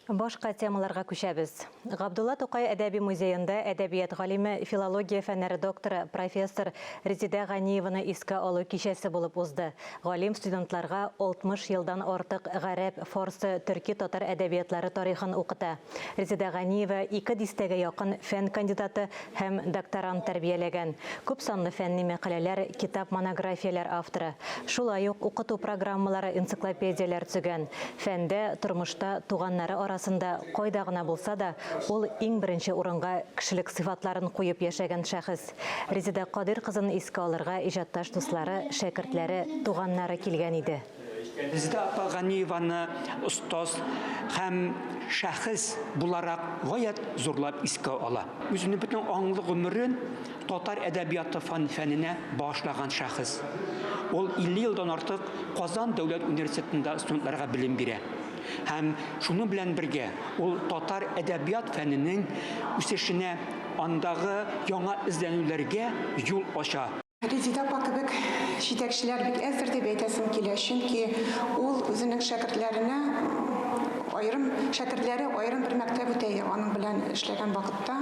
Башка темаларга күчәбез. Габдулла Тукай әдәби музеенда әдәбият галиме, филология фәннәре докторы, профессор Резидә Ганиеваны искә алу кичәсе булып узды. Галим студентларга 60 елдан артык гарәп, фарсы, төрки, татар әдәбиятлары тарихын укыта. Резидә Ганиева ике дистәгә якын фән кандидаты һәм докторант тәрбияләгән, күп санлы фәнни мәкаләләр, китап-монографияләр авторы. Шулай ук укыту программалары, энциклопедияләр төзегән. Фәндә, тормышта, туганнары арасында, кайда гына булса да, ул иң беренче урынга кешелек сыйфатларын куеп яшәгән шәхес. Резеда Кадыйр кызын искә алырга иҗатташ дуслары, шәкертләре, туганнары килгән иде. Резеда апа Ганиеваны остаз һәм шәхес буларак гаять зурлап искә ала. Үзенең бөтен аңлы гомерен татар әдәбияты фәненә багышлаган шәхес. Ул 50 елдан артык Казан дәүләт университетында студентларга белем бирә. Һәм шуның белән бергә ул татар әдәбият фәненең үсешенә, андагы яңа эзләнүләргә юл ача. Резеда апа кебек җитәкчеләр бик әздер дип әйтәсем килә, чөнки ул үзенең шәкертләренә аерым, шәкертләре аерым бер мәктәп үтә аның белән эшләгән вакытта.